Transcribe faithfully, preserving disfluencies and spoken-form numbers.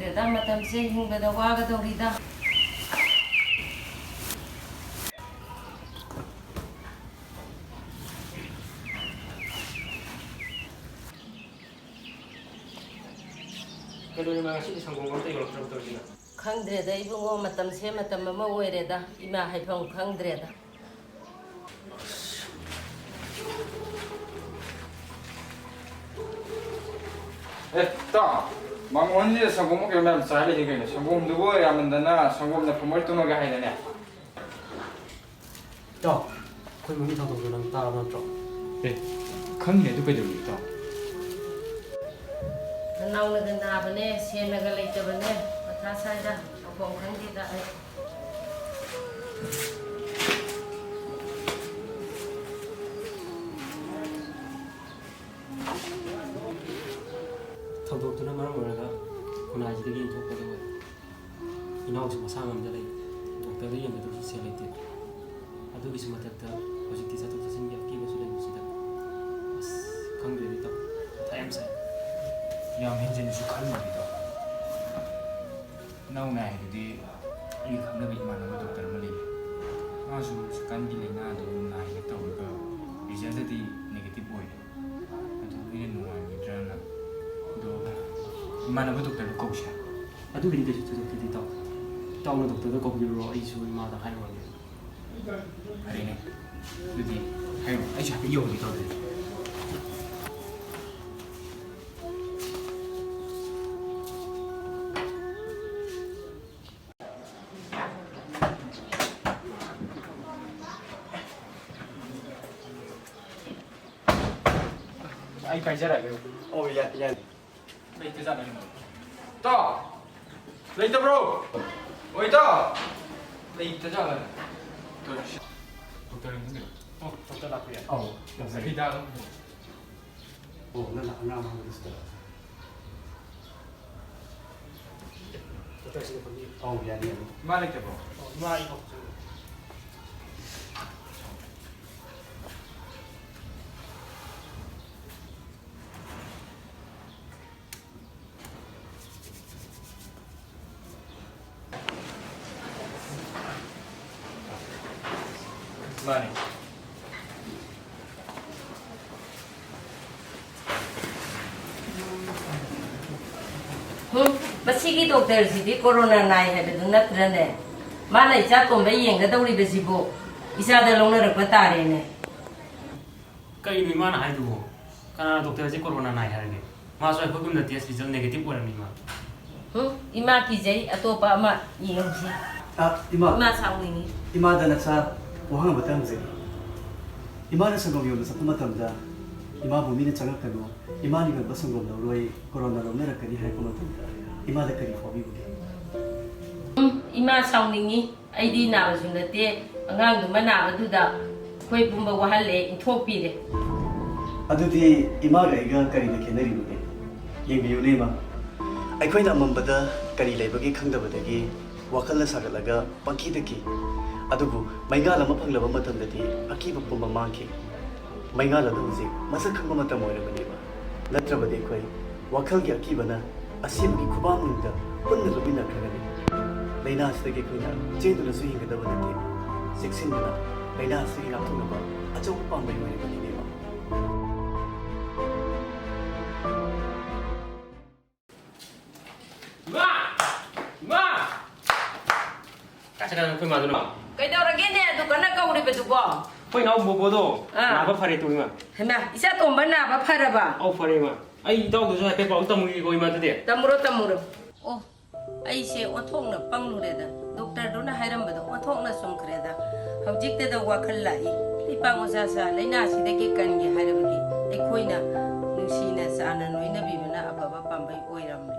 ꯈꯪꯗ꯭ꯔꯦꯗ, ꯃꯇꯝꯁꯦ ꯍꯤꯡꯕꯗ ꯋꯥꯒꯗꯧꯔꯤꯗ꯫ ꯀꯩꯗꯧꯔꯤꯃ ꯉꯁꯤꯗꯤ ꯁꯪꯒꯣꯝ ꯑꯝꯇ ꯌꯧꯔꯛꯇ꯭ꯔꯕ ꯇꯧꯔꯤꯁꯤꯅ? ꯈꯪꯗ꯭ꯔꯦꯗ ꯏꯕꯨꯡꯉꯣ, ꯃꯇꯝꯁꯦ ꯃꯇꯝ ꯑꯃ ꯑꯣꯏꯔꯦꯗ, ꯏꯃꯥ ꯍꯥꯏꯐꯝ ꯈꯪꯗ꯭ꯔꯦꯗ꯫ ꯑꯦ, ꯇꯥꯎ, ꯃꯥꯃꯣ ꯍꯣꯏꯅ ꯁꯪꯒꯣꯝ ꯀꯩꯅꯣ ꯃꯌꯥꯝ ꯆꯥꯏ ꯂꯩꯁꯦ ꯀꯩꯅꯣ? ꯁꯪꯒꯣꯝꯗꯨꯕꯨ ꯌꯥꯝꯃꯟꯗꯅ ꯁꯪꯒꯣꯝꯅ ꯐꯝꯃꯣꯏ ꯇꯨꯝꯃꯒꯦ ꯍꯥꯏꯅꯅꯦ꯫ ꯏꯇꯥꯎ, ꯑꯩꯈꯣꯏ ꯏꯃꯨꯡꯒꯤ ꯊꯧꯗꯣꯛꯇꯣ ꯅꯪ ꯇꯥꯔꯕ ꯅꯠꯇ꯭ꯔꯣ? ꯑꯦ, ꯈꯪꯉꯤꯅꯦ, ꯑꯗꯨ ꯀꯩꯗꯧꯔꯒꯦ, ꯏꯇꯥꯎ? ꯅꯅꯥꯎꯅꯒ ꯅꯥꯕꯅꯦ, ꯁꯦꯟꯅꯒ ꯂꯩꯇꯕꯅꯦ, ꯃꯊꯥ ꯁꯥꯏꯗ, ꯇꯧꯐꯝ ꯈꯪꯗꯦꯗ ꯑꯩ꯫ ꯊꯧꯗꯣꯛꯇꯨꯅ ꯃꯔꯝ ꯑꯣꯏꯔꯒ ꯈꯨꯟꯅꯥꯏꯁꯤꯗꯒꯤ ꯏꯟꯊꯣꯛꯄꯗ ꯑꯣꯏ꯫ ꯏꯅꯥꯎꯁꯨ ꯃꯁꯥ ꯉꯝꯗ ꯂꯩ꯫ ꯗꯣꯛꯇꯔꯗ ꯌꯦꯡꯒꯗꯕꯁꯨ ꯁꯦꯜ ꯂꯩꯇꯦ꯫ ꯑꯗꯨꯒꯤꯁꯨ ꯃꯊꯛꯇ ꯍꯧꯖꯤꯛꯇꯤ ꯆꯠꯊꯣꯛ ꯆꯠꯁꯤꯟꯒꯤ ꯑꯀꯤꯕꯁꯨ ꯂꯩꯕꯁꯤꯗ ꯑꯁ ꯈꯪꯗ꯭ꯔꯦꯗ ꯏꯇꯥꯎ꯫ ꯃꯊꯥ ꯌꯥꯝ ꯁꯥꯏ꯫ ꯌꯥꯝ ꯍꯦꯟꯖꯤꯟꯅꯁꯨ ꯈꯜꯂꯨꯅꯨ ꯏꯇꯥꯎ꯫ ꯅꯧꯅ ꯍꯥꯏꯗꯨꯗꯤ ꯑꯩꯒ ꯈꯪꯅꯕ ꯏꯃꯥꯟꯅꯕ ꯗꯣꯛꯇꯔ ꯑꯃ ꯂꯩꯌꯦ꯫ ꯃꯥꯁꯨ ꯍꯧꯖꯤꯛꯀꯥꯟꯒꯤ ꯂꯥꯏꯅꯥꯗꯣ ꯅꯥꯏꯒ ꯇꯧꯔꯒ ꯔꯤꯖꯜꯗꯗꯤ ꯅꯦꯒꯦꯇꯤꯚ ꯑꯣꯏꯔꯦ꯫ ꯑꯗꯨ ꯑꯩꯅ ꯅꯨꯡꯉꯥꯏꯔꯣꯏꯗ꯭ꯔꯅ꯫ ꯑꯗꯣ ꯏꯃꯥꯟꯅꯕ ꯗꯣꯛꯇꯔꯗꯣ ꯀꯧꯁꯦ꯫ ꯑꯗꯨꯒꯤꯗꯤ ꯀꯩꯁꯨ ꯊꯣꯏꯗꯣꯛꯇꯦꯗ ꯏꯇꯥꯎ꯫ ꯏꯇꯥꯎꯅ ꯗꯣꯛꯇꯔꯗ ꯀꯧꯕꯤꯔꯨꯔꯣ, ꯑꯩꯁꯨ ꯏꯃꯥꯗ ꯍꯥꯏꯔꯨꯔꯒꯦ꯫ ꯐꯔꯦꯅꯦ꯫ ꯑꯗꯨꯗꯤ ꯍꯥꯏꯔꯣ꯫ ꯑꯩꯁꯨ ꯍꯥꯏꯐꯦꯠ ꯌꯧꯔꯨꯒꯦ ꯇꯧꯕꯅꯦ꯫ ꯑꯩ ꯄꯥꯏꯖꯔꯛꯑꯒꯦ꯫ ꯑꯣ, ꯌꯥ-, ꯌꯥꯅꯤ꯫ ꯂꯩꯇꯖꯥꯠꯂ ꯅꯪꯕꯣ? ꯏꯇꯥꯎ! ꯂꯩꯇꯕ꯭ꯔꯣ? ꯑꯣ, ꯏꯇꯥꯎ! ꯂꯩꯇꯖꯥꯠꯂ? ꯗꯣꯛꯇꯔ ꯑꯃ ꯂꯩ꯫ ꯑꯣ, ꯗꯣꯛꯇꯔ ꯂꯥꯛꯄ ꯌꯥꯏ꯫ ꯑꯧ, ꯗꯣꯛꯇꯔ꯫ ꯍꯤꯗꯥꯛ ꯑꯃ ꯄꯨꯔꯛꯑꯣ꯫ ꯑꯣ, ꯅꯪ ꯑꯉꯥꯡ ꯑꯃ ꯗꯣꯛꯇꯔ꯫ ꯗꯣꯛꯇꯔ ꯁꯤꯗ ꯐꯝꯕꯤꯌꯨ꯫ ꯑꯧ, ꯌꯥꯅꯤ, ꯌꯥꯅꯤ꯫ ꯏꯃꯥ ꯂꯩꯇꯕ꯭ꯔꯣ? ꯑꯣ, ꯏꯃꯥ ꯑꯩ ꯀꯧꯊꯣꯛꯆꯔꯛꯑꯣ꯫ ꯃꯥꯅꯦ꯫ ꯍꯨꯝ, ꯃꯁꯤꯒꯤ ꯗꯣꯛꯇꯔꯁꯤꯗꯤ ꯀꯣꯔꯣꯅꯥ ꯅꯥꯏ ꯍꯥꯏꯕꯗꯨ ꯅꯠꯇ꯭ꯔꯅꯦ? ꯃꯥꯅ ꯏꯆꯥ ꯇꯣꯝꯕ ꯌꯦꯡꯒꯗꯧꯔꯤꯕꯁꯤꯕꯨ ꯏꯆꯥꯗ ꯂꯧꯅꯔꯛꯄ ꯇꯥꯔꯦꯅꯦ꯫ ꯀꯩꯅꯣ ꯏꯃꯥꯅ ꯍꯥꯏꯗꯨꯕꯨ? ꯀꯅꯥꯅ ꯗꯣꯛꯇꯔꯁꯦ ꯀꯣꯔꯣꯅꯥ ꯅꯥꯏ ꯍꯥꯏꯔꯒꯦ? ꯃꯥꯁꯨ ꯑꯩꯈꯣꯏꯒꯨꯝꯅ ꯇꯦꯁ ꯔꯤꯖꯜ ꯅꯦꯒꯦꯇꯤꯚ ꯑꯣꯏꯔꯝꯃꯤ ꯃꯥ꯫ ꯍꯨꯝ, ꯏꯃꯥ ꯀꯤꯖꯩ, ꯑꯇꯣꯞꯄ ꯑꯃ ꯌꯦꯡꯁꯤ꯫ ꯑ, ꯏꯃꯥ꯫ ꯏꯃꯥ ꯁꯥꯎꯅꯤꯡꯉꯤ꯫ ꯏꯃꯥꯗ ꯅꯆꯥ ꯋꯥꯍꯪ ꯑꯃꯇ ꯍꯪꯖꯒꯦ꯫ ꯏꯃꯥꯅ ꯁꯪꯒꯣꯝ ꯌꯣꯟꯕ ꯆꯠꯄ ꯃꯇꯝꯗ ꯏꯃꯥꯕꯨ ꯃꯤꯅ "ꯆꯪꯉꯛꯀꯅꯨ, ꯏꯃꯥꯅ ꯌꯣꯟꯕ ꯁꯪꯒꯣꯝ ꯂꯧꯔꯣꯏ, ꯀꯣꯔꯣꯅꯥ ꯂꯧꯅꯔꯛꯀꯅꯤ" ꯍꯥꯏꯔꯛꯄ ꯃꯇꯝꯗ ꯏꯃꯥꯗ ꯀꯔꯤ ꯐꯥꯎꯕꯤꯕꯒꯦ? ꯎꯝ, ꯏꯃꯥ ꯁꯥꯎꯅꯤꯡꯉꯤ꯫ ꯑꯩꯗꯤ ꯅꯥꯕꯁꯨ ꯅꯠꯇꯦ, ꯑꯉꯥꯡꯗꯨꯃ ꯅꯥꯕꯗꯨꯗ ꯑꯩꯈꯣꯏ ꯄꯨꯝꯕ ꯋꯥꯍꯜꯂꯦ, ꯏꯟꯊꯣꯛꯄꯤꯔꯦ꯫ ꯑꯗꯨꯗꯤ ꯏꯃꯥꯒ ꯑꯩꯒ ꯀꯔꯤꯗ ꯈꯦꯠꯅꯔꯤꯕꯒꯦ? ꯌꯦꯡꯕꯤꯌꯨꯅꯦ, ꯏꯃꯥ꯫ ꯑꯩꯈꯣꯏꯅ ꯑꯃꯝꯕꯗ ꯀꯔꯤ ꯂꯩꯕꯒꯦ ꯈꯪꯗꯕꯗꯒꯤ ꯋꯥꯈꯜꯅ ꯁꯥꯒꯠꯂꯒ ꯄꯪꯀꯤꯗ ꯀꯤ꯫ ꯑꯗꯨꯕꯨ ꯃꯩꯉꯥꯜ ꯑꯃ ꯐꯪꯂꯕ ꯃꯇꯝꯗꯗꯤ ꯑꯀꯤꯕ ꯄꯨꯝꯕ ꯃꯥꯡꯈꯤ꯫ ꯃꯩꯉꯥꯜ ꯑꯗꯨ ꯍꯧꯖꯤꯛ ꯃꯁꯛ ꯈꯪꯕ ꯃꯇꯝ ꯑꯣꯏꯔꯕꯅꯦꯕ꯫ ꯅꯠꯇ꯭ꯔꯕꯗꯤ ꯑꯩꯈꯣꯏ ꯋꯥꯈꯜꯒꯤ ꯑꯀꯤꯕꯅ ꯑꯁꯤꯕꯒꯤ ꯈꯨꯕꯥꯡ ꯃꯅꯨꯡꯗ ꯄꯨꯟꯅ ꯂꯨꯞꯃꯤꯟꯅꯈ꯭ꯔꯒꯅꯤ꯫ ꯂꯥꯏꯅꯥ ꯑꯁꯤꯗꯒꯤ ꯑꯩꯈꯣꯏꯅ ꯆꯦꯟꯗꯨꯅꯁꯨ ꯍꯤꯡꯒꯗꯕ ꯅꯠꯇꯦ꯫ ꯆꯦꯛꯁꯤꯟꯗꯨꯅ ꯂꯥꯏꯅꯥ ꯑꯁꯤꯗꯒꯤ ꯉꯥꯛꯊꯣꯛꯅꯕ ꯑꯆꯧꯕ ꯄꯥꯝꯕꯩ ꯑꯣꯏꯔꯤꯕꯅꯤꯅꯦꯕ꯫ ꯏꯃꯥ! ꯏꯃꯥ! ꯀꯥꯏ ꯆꯠꯈ꯭ꯔꯦ ꯑꯩꯈꯣꯏ ꯃꯥꯗꯨꯅ? ꯀꯩꯗꯧꯔꯒꯦꯅꯦ ꯑꯗꯨ ꯀꯟꯅ ꯀꯧꯔꯤꯕꯗꯨꯕꯣ? ꯑꯩꯈꯣꯏ ꯏꯅꯥꯎ ꯕꯣꯕꯣꯗꯣ ꯑꯥ꯫ ꯅꯥꯕ ꯐꯔꯦ ꯇꯨ, ꯏꯃꯥ꯫ ꯍꯩꯃꯥ, ꯏꯆꯥ ꯇꯣꯝꯕ ꯅꯥꯕ ꯐꯔꯕ? ꯑꯧ, ꯐꯔꯦ, ꯏꯃꯥ꯫ ꯑꯩ ꯏꯇꯥꯎꯗꯁꯨ ꯍꯥꯏꯐꯦꯠ ꯄꯥꯎ ꯇꯝꯃꯨꯒꯦꯀꯣ, ꯏꯃꯥ, ꯑꯗꯨꯗꯤ꯫ ꯇꯝꯃꯨꯔꯣ, ꯇꯝꯃꯨꯔꯣ꯫ ꯑꯣ, ꯑꯩꯁꯦ ꯑꯣꯟꯊꯣꯛꯅ ꯄꯪꯂꯨꯔꯦꯗ꯫ ꯗꯣꯛꯇꯔꯗꯨꯅ ꯍꯥꯏꯔꯝꯕꯗꯣ ꯑꯣꯟꯊꯣꯛꯅ ꯆꯨꯝꯈ꯭ꯔꯦꯗ꯫ ꯍꯧꯖꯤꯛꯇꯗ ꯋꯥꯈꯜ ꯂꯥꯛꯏ꯫ ꯂꯩꯄꯥꯛ ꯃꯆꯥ ꯁꯥ ꯂꯥꯏꯅꯥꯁꯤꯗꯒꯤ ꯀꯟꯒꯦ ꯍꯥꯏꯔꯕꯗꯤ ꯑꯩꯈꯣꯏꯅ ꯅꯨꯡꯁꯤꯅ ꯆꯥꯟꯅ ꯅꯣꯏꯅꯕꯤꯕꯅ ꯑꯐꯕ ꯄꯥꯝꯕꯩ ꯑꯣꯏꯔꯝꯃꯤ꯫